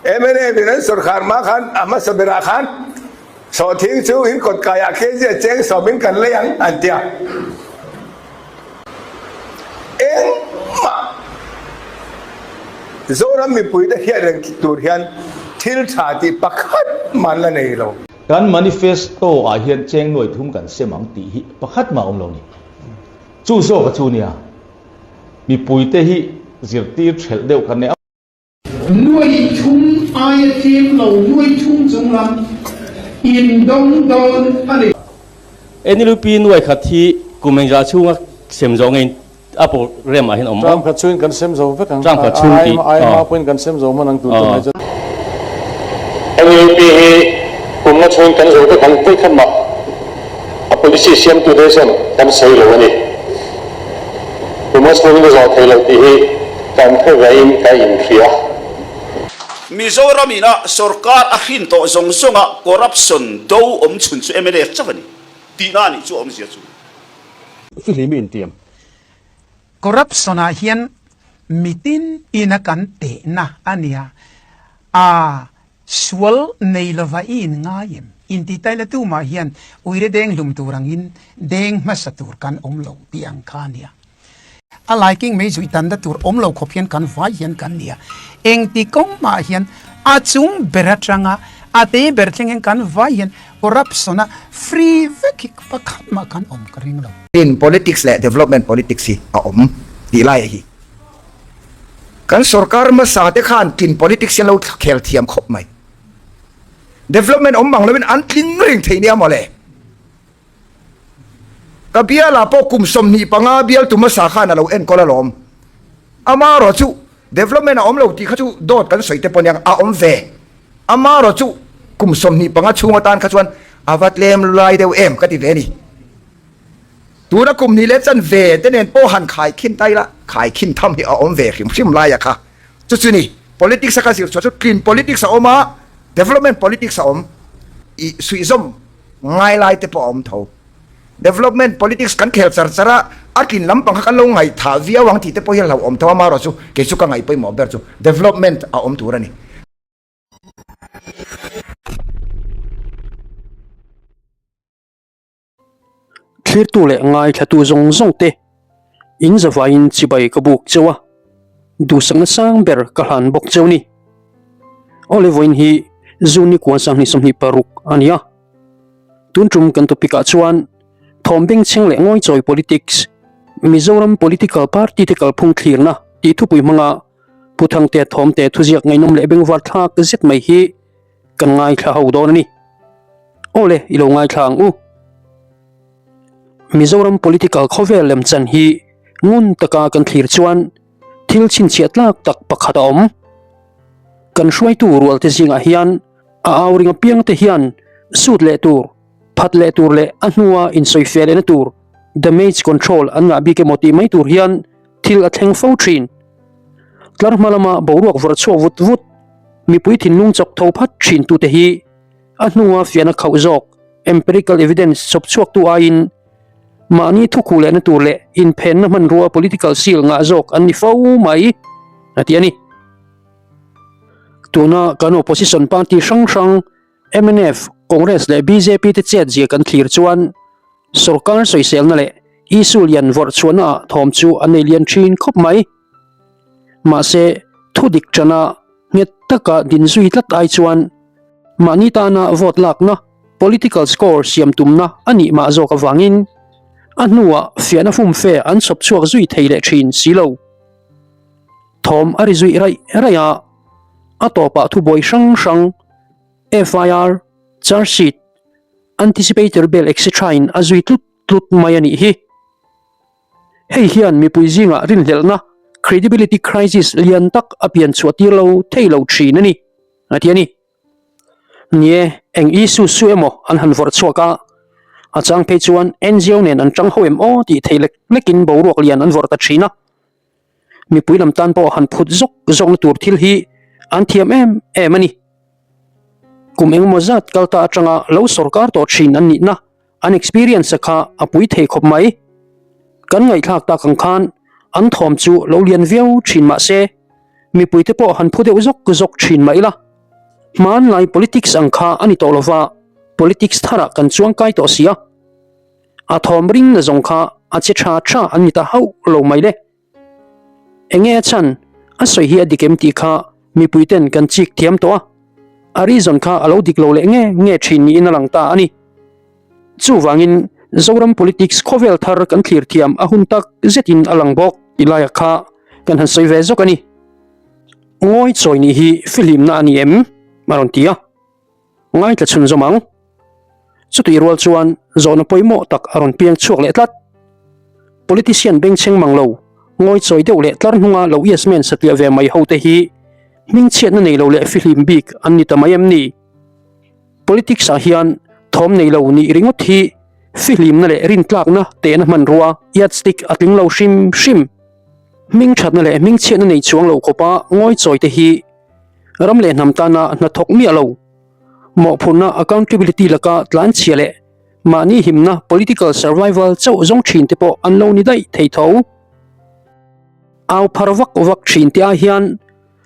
Mnf in an sawrkhar hma khan a hmasa berah khan sawhthing chu in kawt kaiah kg a cheng sawmin kan lei ang an ti a. Engmah Zoram mipuite hriat reng tur hian thil tha tih pakhat mah an la nei lo. Kan manifesto ah hian cheng nuai thum kan sem ang tih hi pakhat mah a awm lo ni. Chu zawk a chu nia, mipuite hi zirtir thelh deuh kan nei. Nuai thum aia tlem lo nuai thum chung lam in dawng dawn a ni. NLUP nuai khat hi kum engzah chhunga sem zawh ngei a program ah hian awm. Term khat chhungin kan sem zo vek ang. Term khat chhung tih. Aima pawhin kan sem zo hman ang tur te mai chuan. NLUP hi kum nga chhungin kan zo vek ang vawikhat mah a policy siamtute chuan kan sawi lo a ni. Kum nga chhungin ka zawh thei lo tih hi kan hre vein ka inhria. Mizoram ina sorkar a hrin tawh zawng zawnga corruption do awm chhun chu mnf chauh a ni tihna a nih chu a awmzia chu. Fihlim i intiam. Corruption ah hian mitin ina kan tehna a nia, a sual nei lova i in ngai em? Inti tai la tumah hian uire deng hlum tur angin deng hmasa tur kan awm lo tih ang kha a nia. A laiking mei zui tanna tur awm lo khawp hian kan vai hian kan nia. Engti kawng mah hian a chung ber atanga a te ber thleng hian kan vai hian corruption a free vek hi pakhat mah kan awm ka ring lo. Tin, politics leh development politics hi a awm tih lai hi kan sorkar hmasa te khan tin politics hi an lo khel thiam khawp mai. Development awm mang loin an tling reng thei nia mawle. Ka bialah pawh kum 25 bialtu hmasa khan a lo enkawl alawm. Amaherawh chu development a awm lo tih kha chu dawt kan sawi te pawh aniang a awm ve. Amaherawh chu kum 25 chhung atan kha chuan a va tlem lai deuh em ka ti ve a ni. Tuna kum hnih leh chan ve te nen pawh han khaikhin ta ila, khaikhin tham hi a awm ve hrim hrim lai a kha. Chu chu ni, politics a ka zir chhuah chu tlin politics a awm a, development politics a awm. I suihzawm ngai lai te pawh a awm tho. Development politics kan khel char char a, a tlin lampang kha kan lo ngaihthah viau ang tih te pawh hi a hlauhawm tho a, amaherawh chu kei chu ka ngaih pawimawh ber chu development a awm tur a ni. Thlirtu leh ngaithlatu zawng zawng te in zavaiin chibai ka buk cheu a, duhsakna sang ber ka hlan bawk cheu ni. Awle vawiin hi June ni kua 2026 a ni a, tun tum kan topic ah chuan thawm bengchheng leh ngawichawi politics, Mizoram political party te kalphung thlirna tih thupui hmanga Pu Thangtea thawmte thuziak ngaihnawm leh bengvar thlak zet mai hi kan ngaithla ho dawn a ni. Awle, i lo ngaithla ang u. Mizoram political khawvel lemchan hi ngun taka kan thlir chuan thil chhinchhiah tlak tak pakhat a awm. Kan hruaitu rualte zingah hian a au ring apiangte hian sut leh tur, phat leh tur leh a hnua insawifiah lehna tur damage control an ngah bik emaw tih mai tur hian thil a thleng fo thin. Tlar hma lama boruak vawrh chhuak vut vut, mipui thinlung chawk tho phat thin tute hi a hnunga fiahna khauh zawk, empirical evidence, chawp chhuaktu aiin mahni thukhu lehna tur leh inphenna hmanrua political seal ngah zawk an ni fo mai, a ti a ni. Tuna kan opposition party hrang hrang mnf, Congress leh bjp te chet zia kan thlir chuan Sorkar sawiselna leh issue lian vawrh chhuahna ah thawm chu a nei lian thin khawp mai. Mahse, thu dik tana nghet taka din zui tlat ai chuan mahni tana vote lakna, political score siam tumna a nih mah zawk avangin a hnuah fiahna fumfe an chhawp chhuak zui thei leh thin si lo. Thawm a ri zui raih raih a, a tawpah thubuai hrang hrang, FIR, charge sheet, Anticipatory bail etc in a zui tlut tlut mai a nih hi. Hei hian mipui zingah rinhlelhna, credibility crisis, lian tak a pian chhuah tir lo thei lo thin a ni, a ti a ni. Ni e, eng issue su emaw an han vawrh chhuak a, a chang phei chuan NGO nen an tang ho em aw tih theih lek lekin boruak lian an vawrh ta thin a. Mipui lam tan pawh han phut zawk zawkna tur thil hi an thiam em em a ni. Kum engemaw zat kal ta atanga lo sorkar tawh thin an nihna an experience kha a pui thei khawp mai. Kan ngaihthlak tak ang khan an thawm chu lo lian viau thin mah se, mipuite pawh han phu deuh zawk zawk thin mah ila. Hmanlai politics ang kha a ni tawh lova, politics tharah kan chuangkai tawh si a. A thawm ring na zawng kha a che tha tha an ni ta hauh lo mai le. Enge a chhan? A sawi hi a dik em tih kha mipui ten kan chik thiam tawh a. A reason kha a lo dik lo leh nge nge thin niin a lang ta a ni. Chuvangin Zoram politics khawvel thar kan thlir thiam a hun tak zetin a lang bawk ti laia kha kan han sawi ve zawk a ni. Ngawi chawi nih hi fihlimna a ni em? a rawn ti a. Ngaithla chhunzawm ang. Chutih rual chuan zawhna pawimawh tak a rawn piang chhuak leh tlat. Politician bengchheng mang lo, ngawi chawi deuh leh tlar hnunga lo yes man satliah ve mai ho te hi hmingchhiatna nei lo leh fihlim bik an ni ta mai em ni? Politics ah hian thawm nei lo nih ringawt hi fihlimna leh rintlakna tehna hmanrua yardstick a tling lo hrim hrim. Hmingthatna leh hmingchhiatna nei chuang lo khawpa ngawi chawi te hi ram leh hnam tana hnathawk miah lo, mawhphurhna accountability laka tlanchhia leh mahni himna political survival chauh zawng thin te pawh an lo ni daih thei tho. Au phar vak vak thin te ah hian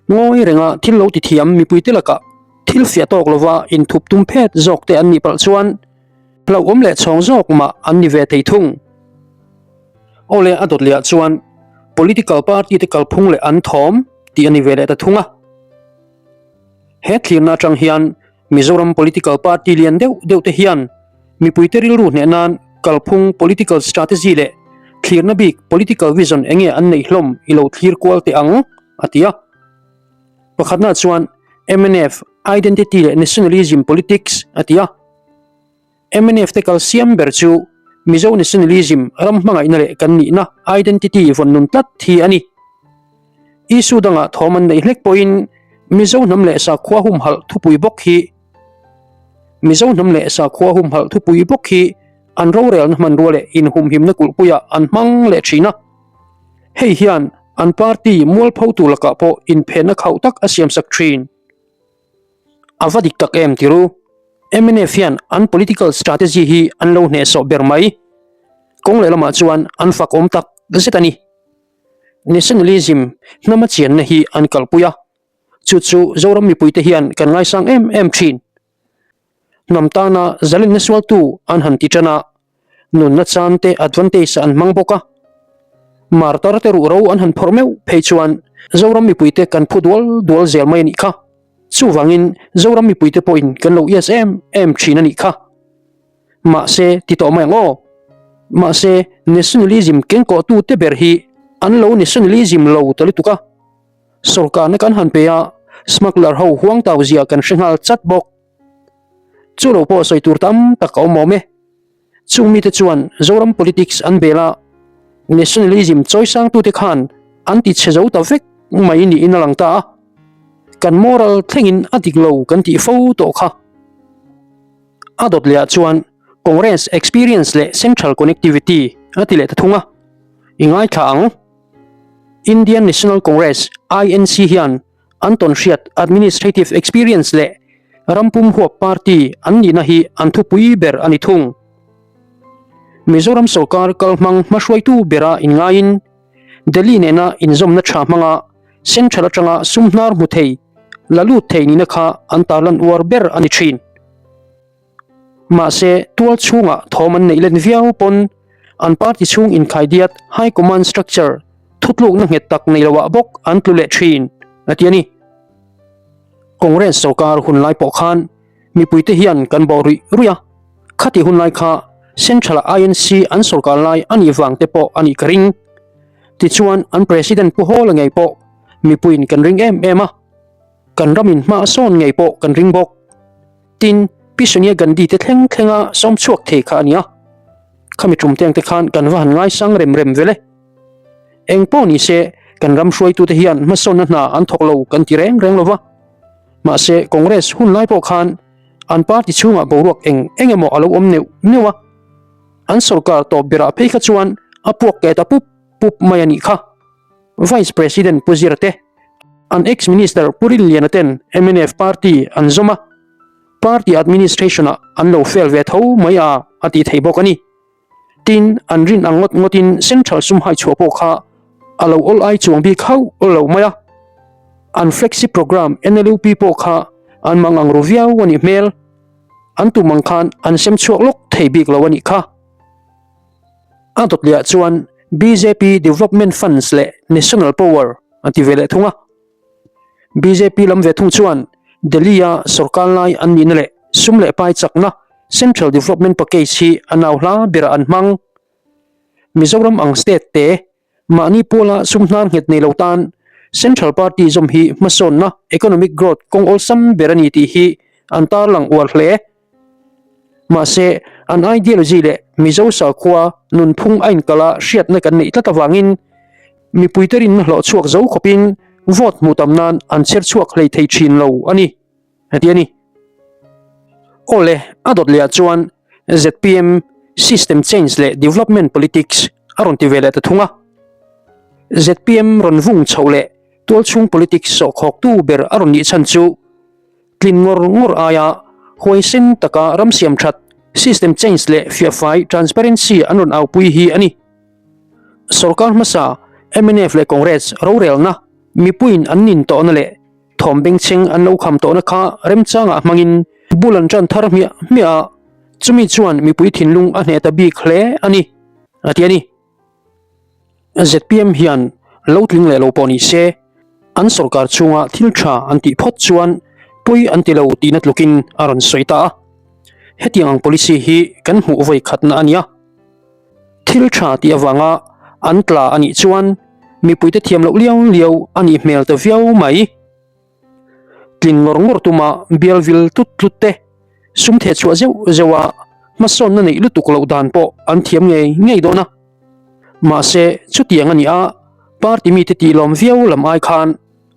Ngawi renga thil lo ti thiam mipuite lakah thil fiah tawk lova inthup tum phet zawk te an nih palh chuan hlauhawm leh chhawng zawk mah an ni ve thei thung. Awle a dawt lehah chuan political party te kalphung leh an thawm tih a ni ve leh ta thung a. He thlirna atang hian Mizoram political party lian deuh deuh te hian mipuite rilru hneh nan kalphung political strategy leh thlirna bik political vision enge an neih hlawm i lo thlir kual teh ang, a ti a. Pakhatna chuan mnf identity leh nationalism politics a ti a. Mnf te kal siam ber chu Mizo nationalism ram hmangaihna leh kan nihna identity vawn nun tlat hi a ni. Issue dangah thawm an neih hlek pawhin Mizo hnam leh sakhua humhalh thupui bawk hi Mizo hnam leh sakhua humhalh thupui bawk hi an rorelna hmanrua leh inhumhimna kulhpuiah an hmang leh thin a. Hei hian an party mualpho tur lakah pawh inphenna khauh tak a siamsak thin. A va dik tak em tiru? Mnf hian an political strategy hi an lo hnehsawh ber mai. Kawng lehlamah chuan an fakawm tak zet a ni. Nationalism hnama chianna hi an kalpui a, chu chu Zoram mipuite hian kan ngaisang em em thin. Hnam tana zalenna sualtu an han ti tan a, nunna chan te advantage an hmang bawk a. Martar te ruhro an han phawrh meuh phei chuan Zoram mipuite kan phu dual dual zel mai a nih kha. Chuvangin Zoram mipuite pawhin kan lo ias em em thin a nih kha. Mahse, ti tawh mai ang aw. Mahse, nationalism kengkawhtu te ber hi an lo nationalism lo ta lutuk a. Sorkarna kan han pe a, smuggler ho huang tau zia kan hre nghal chat bawk. Chu lo pawh sawi tur tam tak a awm awm e. Chung mite chuan Zoram politics an bel a, nationalism chawisangtute khan an ti chhe zo ta vek mai niin a lang ta a. Kan moral thlengin a dik lo kan tih fo tawh kha. A dawt lehah chuan Congress experience leh central connectivity a ti leh ta thung a, i ngaithla ang. Indian National Congress, INC, hian an tawnhriat administrative experience leh rampum huap party an nihna hi an thupui ber a ni thung. Mizoram sorkar kalhmang hmahruaitu bera inngaiin Delhi nena inzawmna tha hmanga central atanga sum hnar hmu thei, la lut thei nihna kha an tarlan uar ber a ni thin. Mahse, tual chhungah thawm an neih len viau pawn an party chhung inkhaidiat high command structure thutlukna nghet tak nei loah bawk an tlu leh thin, a ti a ni. Congress sorkar hun lai pawh khan mipuite hian kan bawh ruih ruih a, khati hun lai kha Central-ah INC an sorkar lai a nih vang te pawh a nih ka ring. Tichuan, an President Pu Hawla ngei pawh mipuiin kan ring em em a, kan ramin hma a sawn ngei pawh kan ring bawk. Tin, Pi Sonia Gandhi te thleng thlenga sawm chhuak thei kha a ni a. Khami tum teng te khan kan va han ngaisang rem rem vel e. Eng pawh ni se, kan ram hruaitute hian hmasawnna hna an thawk lo kan ti reng reng lo va. Mahse, Congress hun lai pawh khan an party chhungah boruak eng eng emaw a lo awm neuh neuh a. An sorkar tawp berah phei kha chuan a puak keh ta pup pup mai a nih kha. Vice President Pu Zira te, an ex-Minister Pu Rinliana ten mnf party an zawm a, party administration-ah an lo fail ve tho mai a, a ti thei bawk a ni. Tin, an rin ang ngawt ngawtin Central sum hai chhuah pawh kha a lo awl ai chuang bik hauh lo mai a. An flagship program NLUP pawh kha. an mang ang ru viau a nih hmel. An tum ang khan an sem chhuak lawk thei bik lo a nih kha. A dawtliah chuan bjp Development Funds leh National Power a ti ve leh thung a. Bjp lam ve thung chuan Delhi-a sorkar lai an nihna leh sum leh pai chakna Central Development Package hi a nau hla berah an hmang. Mizoram ang state te Mahni pawla sum hnar nghet nei lo tan Central Party zawm hi hmasawnna, economic growth, kawng awlsam ber a ni tih hi an tarlang uar hle. Mahse, an ideology leh Mizo sakhua nunphung a inkala hriatna kan neih tlat avangin mipuite rinna hlawh chhuak zo khawpin vote hmuh tam nan an chher chhuak hlei thei thin lo a ni, a ti a ni. Awle, a dawt lehah chuan zpm system change leh development politics a rawn ti ve leh ta thung a. Zpm rawn vung chhoh leh tualchhung politics sawhkhawktu ber a rawn nih chhan chu tlin ngawr ngawr aia huaisen taka ram siam that system change leh fiahfai transparency an rawn aupui hi a ni. Sorkar hmasa mnf leh Congress rorelna mipuiin an nin tawhna leh Thawm bengchheng an lo kham tawhna kha remchangah hmangin bul an tan thar hmiah hmiah a, chumi chuan mipui thinlung a hneh ta bik hle a ni, a ti a ni. Zpm hian lo tling leh lo pawh ni se, an sorkar chhunga thil tha an tih phawt chuan pawi an ti lo tihna tlukin a rawn sawi ta a. Hetiang ang policy hi kan hmuh vawi khatna a nia. Thil tha tih avanga an tla a nih chuan mipuite thiam loh liau liau a nih hmel ta viau mai. Tlin ngawr ngawr tuma bial vil tlut tlut te, sum theh chhuah zeuh zeuh a hmasawnna neih lutuk loh dan pawh an thiam ngei ngei dawn a. Mahse chutiang a nih a, party mite tih lawm viau lam ai khan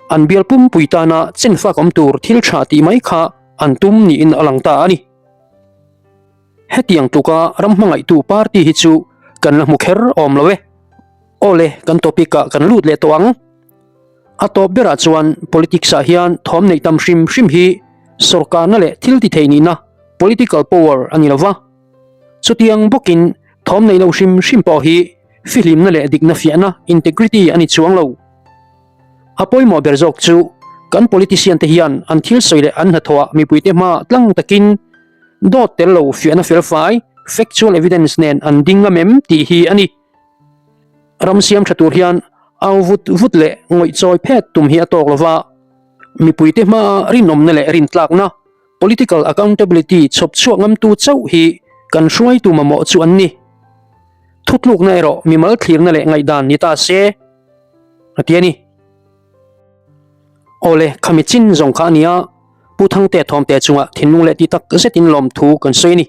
an bial pumpui tana chenfak awm tur thil tha tih mai kha an tum niin a lang ta a ni. Hetiang tluka ram hmangaihtu party hi chu kan la hmu kher awm lo e. Awle, kan topic ah kan lut leh tawh ang. A tawp berah chuan politics ah hian thawm neih tam hrim hrim hi sorkarna leh thil ti thei nihna, political power, a ni lo va. Chutiang bawkin thawm neih loh hrim hrim pawh hi fihlimna leh dikna fiahna, integrity, a ni chuang lo. A pawimawh ber zawk chu kan politician te hian an thil sawi leh an hnathawhah mipuite hma tlang takin Dawt tel lo fiahna felfai, factual evidence, nen an ding ngam em tih hi a ni. Ram siam tha tur hian au vut vut leh ngawih chawi phet tum hi a tawk lo va, mipuite hmaa rinawmna leh rintlakna, political accountability, chhawp chhuak ngamtu chauh hi kan hruaitu mamawh chu an ni. Thutlukna erawh mimal thlirna leh ngaihdan ni ta se, a ti a ni. Awle, khami chin zawng kha a nia. Pu Thangte Thawmte chungah thinlung leh ti tak zetin lawmthu kan sawi a ni.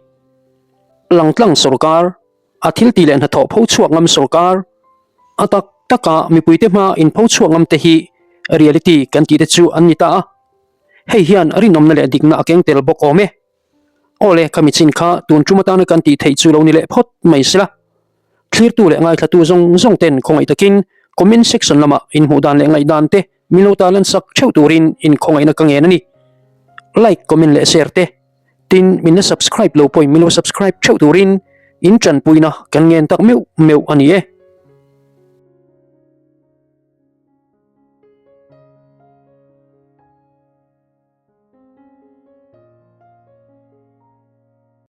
Langtlang sorkar, a thil tih leh hnathawh pho chhuak ngam sorkar, a tak taka mipuite hma inpho chhuak ngam te hi reality kan tih te chu an ni ta a. Hei hian rinawmna leh dikna a keng tel bawk awm e. Awle, khami chin kha tun tum atana kan tih theih chu lo ni leh phawt mai sela. Thlirtu leh ngaithlatu zawng zawng ten khawngaih takin comment section lamah inhmuh dan leh ngaihdan te min lo ta lansak theuh turin inkhawngaihna ka ngen a ni. Like, comment leh share te. Tin, min la subscribe lo pawhin min lo subscribe theuh turin in tanpuina kan ngen tak meuh meuh a ni e.